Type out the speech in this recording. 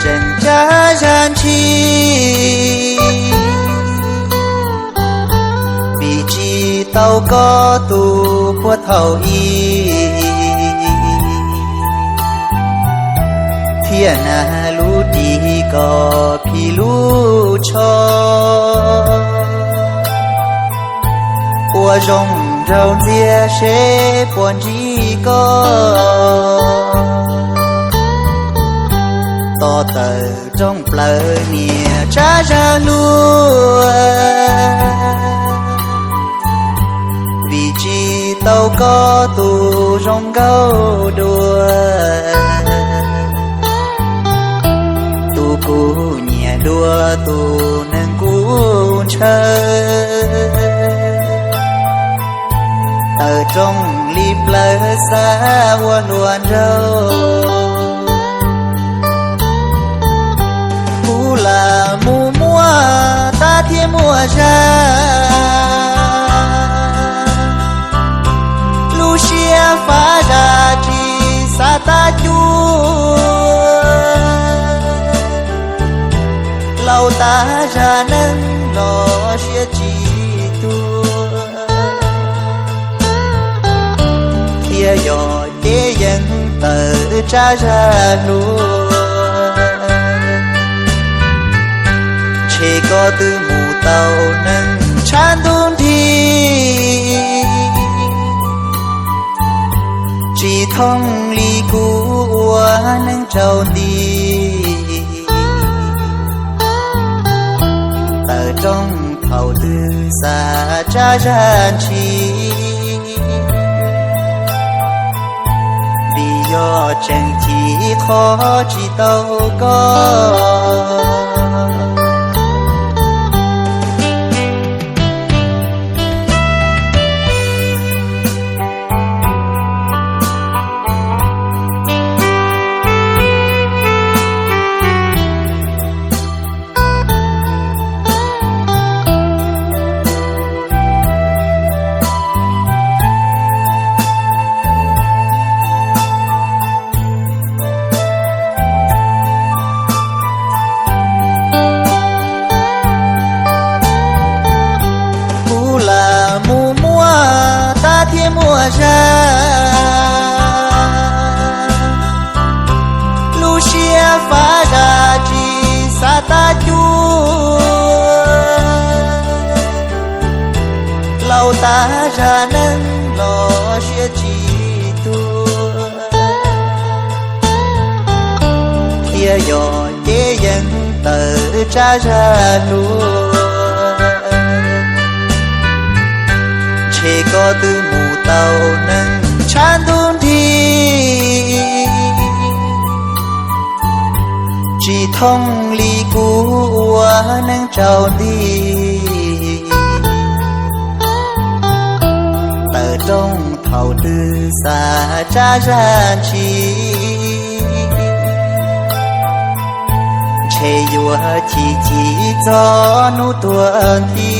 tseem tsab zaj ntshis, vim tsis tau koj tus puag thaum ub, thiaj nag lub ris kom phim lub tsho. Ua zoo nraug ntxiag seb puas ntsib koj, tos tawm rooj plaws niam tsab zaj hlub, vim tsis tau koj tus zoo nkauj dua, tus kuv nyiam dua tus neeg kuv ntshaw. Tawm rooj li plawv xav ua hluas nraug, kuv lam mus muaj tab thiab muaj zaj, lub siab fav zam tsis xav tab cuab, laus tas zaj neeg los siab tsis tuag, thiaj yog ces yeej tawm tsab zaj hlub. Ntshe koj twb mus tau neeg tshav ntuj nrig, tsis thooj li kuv ua neej rau nti. Tawm rooj thaum twg xav tsab zaj ntshis, vim yog tseem chim qhov tsis tau koj. Kuv lam mus muaj tab thiab muaj zaj, lub siab fav zam tsis xav tab cuab, laus tas zaj neeg los siab tsis tuag, thiaj yog ces yeej tawm tsab zaj hlub. Ntshe koj twb mus tau neeg tshav ntuj nrig, tsis thooj li kuv ua neej rau nti. Tawm rooj thaum twg xav tsab zaj ntshis, ntshe yuav chim chim txog hnub tuag nthi.